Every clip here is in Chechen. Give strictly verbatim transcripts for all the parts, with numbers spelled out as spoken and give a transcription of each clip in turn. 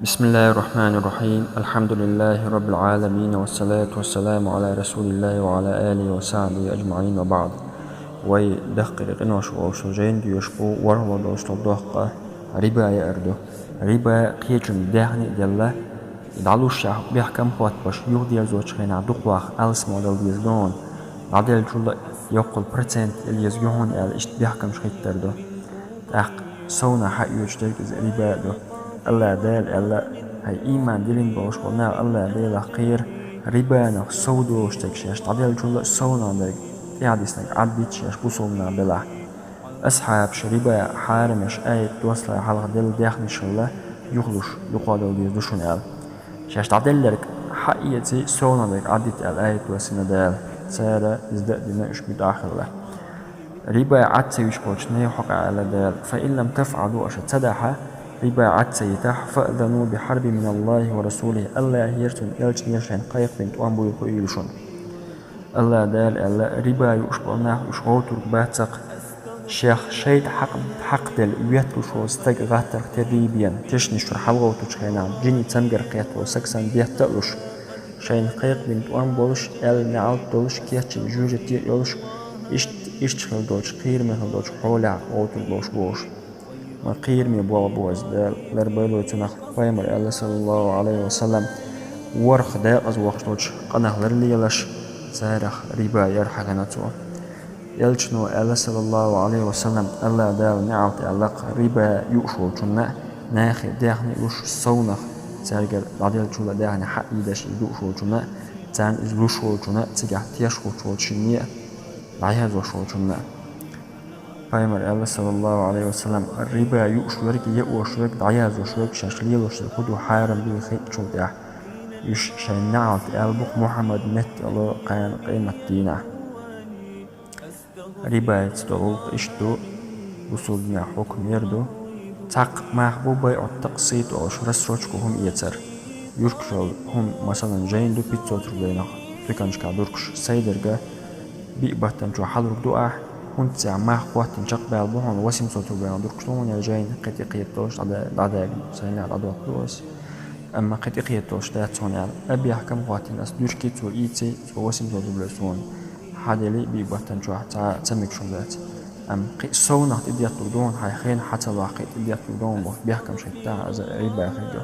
بسم الله الرحمن الرحيم. الحمد لله رب العالمين، والصلاة والسلام على رسول الله وعلى آله وصحبه أجمعين، وبعد. Вай дахкара къинош волуш жайна доьшуш бу, ворхӀ долуш долу доккха риба яар ду. Риба кхечун даьхни а делла, дӀалуш шаьхьа бехкам хӀоттабаш, юхадерзочу хенахь дукхах алсамо дала деза ду хьуна, дӀаделлачул а йоккхул процент яла еза ю хьуна аьлла, иштта бехкамаш хӀиттар ду. ТӀаккха совнах хьаоьцуш дерг иза риба а ду. АллахӀ Дала аьлла: «Хьайн ийман диллина болуш болу нах, АллахӀ Делах кхера, рибанах сов долуш дерг шаьш дӀаделлачул а совнах дерг тӀаьхьадиснарг Ӏаддита шаьш бусалба нах белахь». Асхьабаш риба хьарамъеш аят доссале хьалха делла даьхнаш хилла, юхалуш дукха дала деза ду шуна аьлла. Шаьш дӀаделларг хьаэций, совнах дерг Ӏаддита аьлла аят доссийна Дала. Цара иза дан а дина, уьш муьтӀахь а хилла. Риба Ӏад ца йиш болчу нехан хьокъехь аьлла Дала: «Фа ин лам тафӀалу», аша ца дахь, риба Ӏад ца йитахь, «фаъзану би хьарбин мин АллахӀи ва расулихӀи», АллахӀера, цуьнан элчанера шайна кхайкхабина тӀом буйла хуийла шуна. АллахӀ Дала аьлла: риба юуш болу нах, уьш гӀовтург бац-кх, шех шайтӀа хьакъ-, хьакхаделла ветталуш волу стаг гӀаттарх тера бен, тешнаш чуьра хьалагӀовттучу хенахь, жинийн цамгар кхетта волу саг санна, бетта а луш, шайна кхайкхабина тӀом болуш, аьлла неӀалт долуш, кечйина жоьжахати а йолуш, иштта, иштта хила долчу, кхераме хила долчу хьолехь гӀовтург болуш бу уьш. Ма кхераме болх бу иза, Дала ларбойла цунах. Пайхамара аьлла, саллаллахӀу Ӏалайхи ва саллам: «ВорхӀ декъаза вахча долчу къинах ларлелаш, царах риба яр», хьахийна цо. Элчано аьлла, саллаллахӀу Ӏалайхи ва саллам: «АллахӀ Дала неӀалт аьлла-кх риба юуш волчунна, нахе даьхни луш совнах, цаьргара дӀаделлачул а даьхни хьаийдеш и юуш волчунна, царна иза луш волчунна, цигахь теш хуьлуш волчу шинна а, дӀаяздеш волчунна». Пайхамара аьлла, саллаллахӀу Ӏалайхи ва саллам: «Риба юуш верг, яош верг, дӀаяздеш верг, шаьш лелош дерг хӀун ду хьарам дуй хиъначул тӀаьхьа, уьш шайна неӀалт аьлла бу-кх Мухьаммадан меттала кхана къематдийнахь». Рибаца долу гӀуллакх иштта ду, бусалба динехь хьукам эр ду. Цхьаккха мах бу байӀут такъсит олуш, рассрочка хӀума эцар. Юьркаш йолу хӀума, масалан, жайна ду пятьсот рублейнах, цуьнан чохь дургаш сайдерг, биъ баттана чохь хьалург ду ахь, хӀунда аьлча мах хӀоттийна чекхбаьлла бу хьуна, восемьсот рублейнах дургаш ду хьуна, я жайна кхин тӀе кхета долуш дӀада-, дӀадаьлла, сайна дӀадоккху ду аса. Амма кхин тӀе кхета долуш дац хьуна аьлла. Бехкам хӀоттийна аса дургаш, цо ийций, цо восемьсот рублей суна хьаделлий, биъ баттана чохь цхьа а ца мегаш хӀума дац. Амма кхин совнах тӀедетталур ду хьуна, хьайн хенахь хьан ца лохь кхин тӀедетталур ду хьуна бохуш бехкамаш хӀиттахь, иза риба хир ду.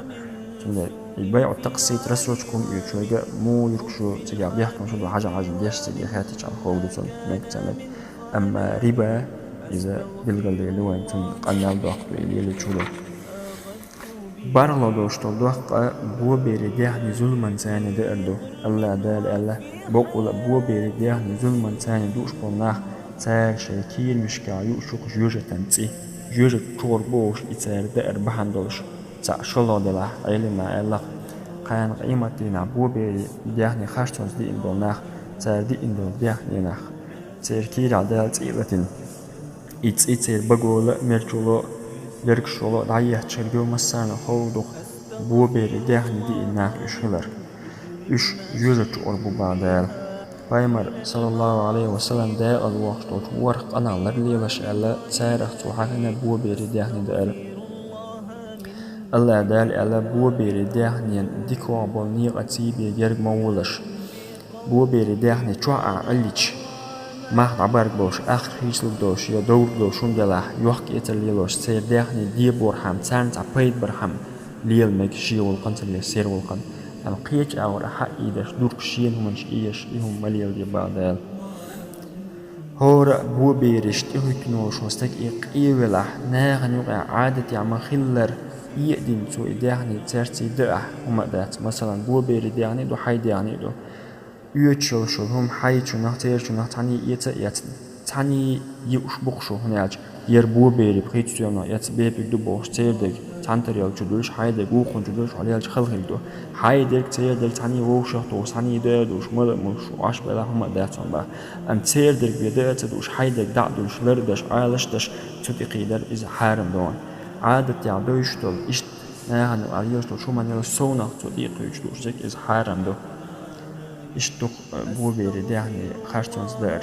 Цундела и байӀут такъсит, рассрочка хӀума оьцуш верг а муха юркаш ю, цигахь бехкамаш хир ду, хьажа-хьажа деш цига хаьттича ховш ду цунна, мега ца мега. Амма риба, иза билгалдели вайн, цунна къамел доккху ду и лелийча хӀума. БархӀлагӀа долуш долу доккха боберийн даьхни зуламан царна даар ду. АллахӀ Дала аьлла: «Бакъволу а боберийн даьхни зуламан царна дууш болу нах, цара шайн кийрамашкахь юуш ю-кх жоьжахатин цӀий, жоьжахати чугӀорг бу уьш, и цара даар бахьана долуш». Цхьаъ шолгӀа делахь, Ӏелимнаха аьлла-кх: кхана къематдийнахь боберийн даьхни харцонца диъна болу нах, цара диъна долу даьхненах, церан кийрахь Дала цӀий а латийна, и цӀий церан баголо а, мерчуло а, лергашоло а дӀаетташ хир ду, массарна а ховш ду-кх боберийн даьхни диъна нах уьш хилар. Уьш жоьжахати чугӀорг бу боху Дала. Пайхамара, саллаллахӀу Ӏалайхи ва саллам, декъаза вахча долчу ворхӀ къинах ларлелаш аьлла, царах цо хьахийна боберийн даьхни даар. АллахӀ Дала аьлла: «Боберийн даьхненан дикох болу некъаца бен герга ма волаш». Боберийн даьхни чохь ахь Ӏиллича, мах дӀабарг болуш, ахча хийцалург долуш я доврг долуш хӀума делахь, йохк-эцар лелош, церан даьхни деборхьама, царна цхьа пайда бархьама лела мега шен гӀуллакхана, ца лела церан гӀуллакхана. Амма кхечу агӀор ахь хьаийдеш, дургаш шена хӀуманаш ийдеш, и хӀума ма леладе боху Дала. ХӀора а бобераш тӀехӀуьттуш волу стаг и къевелахь, нахана юкъахь Ӏадатехь ма-хиллара, и а дина цо и даьхни цаьрца даахь, хӀума а дац. Масалан, боберийн даьхни а ду, хьайн даьхни а ду. Оьцуш йолуш йолу хӀума хьайчунах, церачунах цхьаьний эца а эцна, цхьаьний юуш бу-кх шу, хӀунда аьлча яра боберийн пхийтта стоьманах эцна бепиг ду бохуш, церан дерг цхьана тарелка чу дуьллуш, хьайн дерг вукхунна чу дуьллуш, хьо лелча хала хир ду. Хьайн дерг, церан дерг цхьаьний вовшах тухуш, цхьаьний даа а дууш, мала а муьлуш, Ӏаш белахь хӀума а дац хьуна боху. Амма церан дерг бен даа а ца дууш, хьайн дерг дӀа а дуьллуш, лар а деш, Ӏалаш а деш, цу тӀе кхийдар, иза хьарам ду хьуна. Ӏадатехь довш долу, иштта нахана юкъахь лелаш долу хӀуманал совнах цу тӀе кхуьйтуш дууш дерг, иза хьарам ду. Иштта ду-кх боберийн даьхни харцонца даар,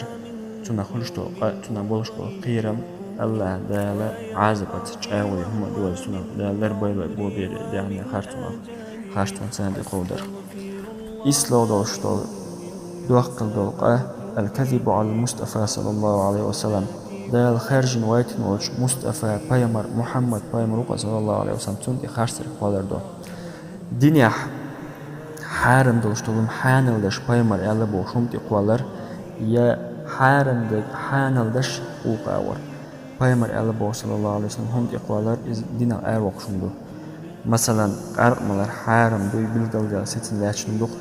цунах хуьлуш долу къа, цунах болуш болу кхерам, Аллахь Дала Ӏазапаца чӀагӀо хӀума доза цунах, Дала ларбойла бо бере дегӀне харцонах, харцонца тӀе кховдар. ИйслагӀа долуш долу, доккхал долу къа, аль-казибу Ӏалал Мустафа саллаллаху Ӏалайхи ва саллам, Дала хаьржина вайтина волчу Мустафа пайхамар, Мухьаммад пайхамар ву-кх, саллаллаху Ӏалайхи ва саллам, цунна тӀе харцдерг кхоллар ду. Динехь хьарам долуш долу хӀума хьанал деш пайхамар аьлла бохуш хӀума тӀе кхоллар, я хьарам дерг хьанал деш вукху агӀор пайхамар аьлла бохуш, саллаллаху Ӏалайхи ва саллам, хӀума тӀе кхоллар, иза динах аравоккхуш хӀума ду. Масалан, къаркъа малар хьарам дуй билгалдаьлла сецна лаьтташ хӀума ду-кх.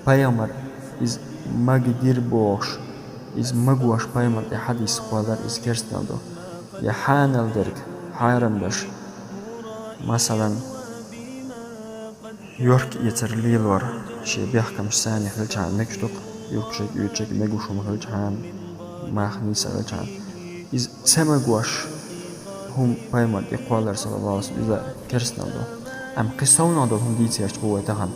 Пайхамар иза магадир бохуш, иза магош пайхамар тӀе хьадис кхоллар, иза керстанал ду. Я хьанал дерг хьарам деш, масалан, йорк эцар лелор, шен бехкамаш санна хилчхьана мегаш ду-кх, юркашка, оьцашка мегаш хӀума хилчхьана, мах нийса хилчхьана. Иза ца магош хӀума пайхамар тӀе кхоллар, саллаллаху Ӏалайхи ва саллам, иза керстанал ду. Амма кхин совнах долу хӀума дийцарчу бу вай тахана.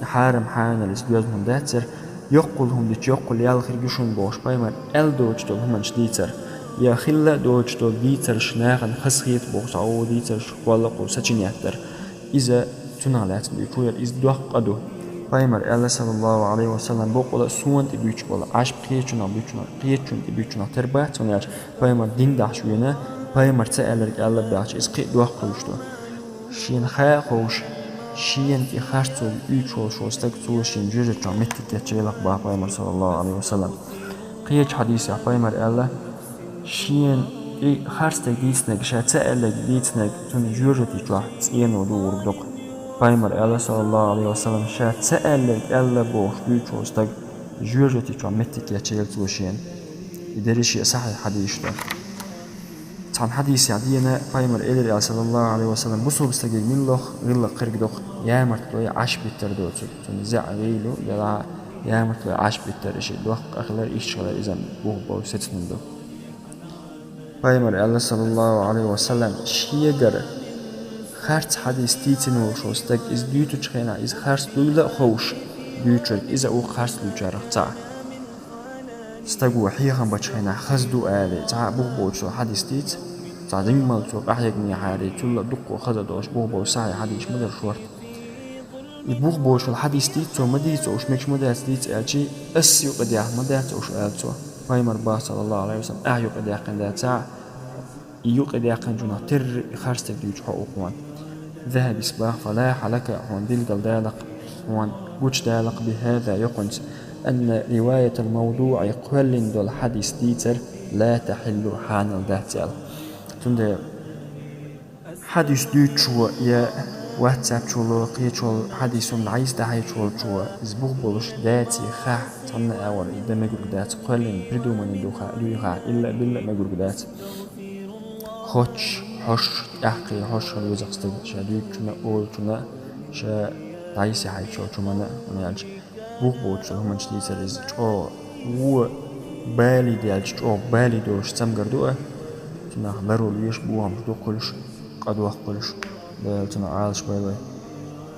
Хьарам хьанал иза доьзна хӀума дац церан, йоккхул хӀума дича йоккхул ял хир ю шуна бохуш пайхамар аьлла доцуш долу хӀуманаш дийцар. Я хилла а доцуш долу дийцарш нахана хазахета бохуш цхьа вон дийцарш кхолла а кхолла сочинять дар. Иза цунах лаьцна дуьйцуш ву яра, иза доккха къа ду. Пайхамар аьлла, саллаллаху Ӏалайхи ва саллам, боккъала суна тӀе буьйцуш болу Ӏаш кхечунах буьйцунах, кхечунна тӀе буьйцунах тера бац, хӀунда аьлча пайхамар дин дахьаш вена, пайхамар ца аьлларг аьлла баьхча, иза кхин а доккха хуьлуш ду. Шена ха а ховш, шена тӀе харцо уьйцуш волуш волу стаг, цо шена жоьжахати чохь меттиг кечъелахь боху пайхамар, саллаллаху Ӏалайхи ва саллам. Кхечу хьадисехь пайхамар аьлла, шена тӀе харцдерг дийцинарг, ша ца аьлларг дийцинарг, цуьнан жоьжахати чохь цӀено догӀург ду-кх. Пайхамар аьлла, саллаллаху Ӏалайхи ва саллам, ша ца аьлларг аьлла бохуш дуьйцуш волу стаг, жоьжахати чохь меттиг кечъелла цо шена. И дерриш а сахьихь хьадисаш ду. Цхьана хьадисехь дийна пайхамар элира аьлла, саллаллаху Ӏалайхи ва саллам, бусулба стаге милла гӀиллакх кхерг ду-кх, ямартлой Ӏаш биттар доцург. Цуьнан зӀе гӀийла ю, делахь а ямартлой Ӏаш биттар, и шиъ доккха къа хилар, иштта хилар, иза бух болуш сецна ду. Пайхамар аьлла, саллаллаху Ӏалайхи ва саллам, шегара харц хьадис дийцина волуш волу стаг, иза дуьйцучу хенахь, иза харц дуйла а ховш дуьйцург, иза а ву-кх харц дуьйцучарах цхьаъ. Стаго хьехам бечу хенахь хаза ду алий, цхьа а бух боцуш хьадис дийца, цхьа жимма цо къахьегнехьарий, цул а дуккха хаза а долуш бух боцуш сахьихь хьадисаш ма дара шорта. И бух боцуш хьадис дийца цо ма дийца, уьш мегаш ма дац дийца аьлча, ас юкъадаьхна ма дац уьш аьлла цо. Пайхамар боху, саллаллаху Ӏалайхи ва саллам, ахь юкъадаьккхина дацахь, и юкъадаьккхинчунах терра и харцдерг дуьйцуш хьо ву хьуна. Захьабис боху, фа ла хьалака, хьуна билгалдалакх, хьуна гучудалакх, би хӀаза, йоккхунца, анна риваятал мавдуӀи, кхоьллина долу хьадис дийцар, ла тахьиллу, хьанал дац аьлла. Цундела хьадис дуьйцучо я ватсапчоло, кхечолу хьадис хӀума дӀаийца дӀахьоьжуш волчо, иза бух болуш даций, хаа, цхьанна а агӀор и дан мегург дац, кхоьллина, придуманный ду хаа, дуй хаа, илла а, билла а мегург дац. Хоцуш, хьош, тӀаьххье хьош хила веза-кх стаг, ша дуьйцучунна а, олучунна а, ша дӀасахьийзачу хӀуманна а, хӀунда аьлча бух боцуш хӀуманаш дийцар иза чӀогӀа вон балий даьлча, чӀогӀа балий долуш цамгар ду а, цунах ларвала везаш бохамаш дукха хуьлуш, къа доккха хуьлуш, Дала цунах Ӏалашбойла вай.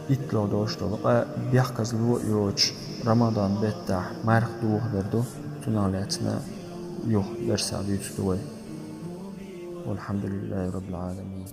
ИттлагӀа долуш долу къа, бехказло а йоцуш, Рамадан беттахь марха дохадар ду, цунах лаьцна юха дарсехь дуьйцур ду вай. Валхьамдулиллахи Раббил Ӏаламин.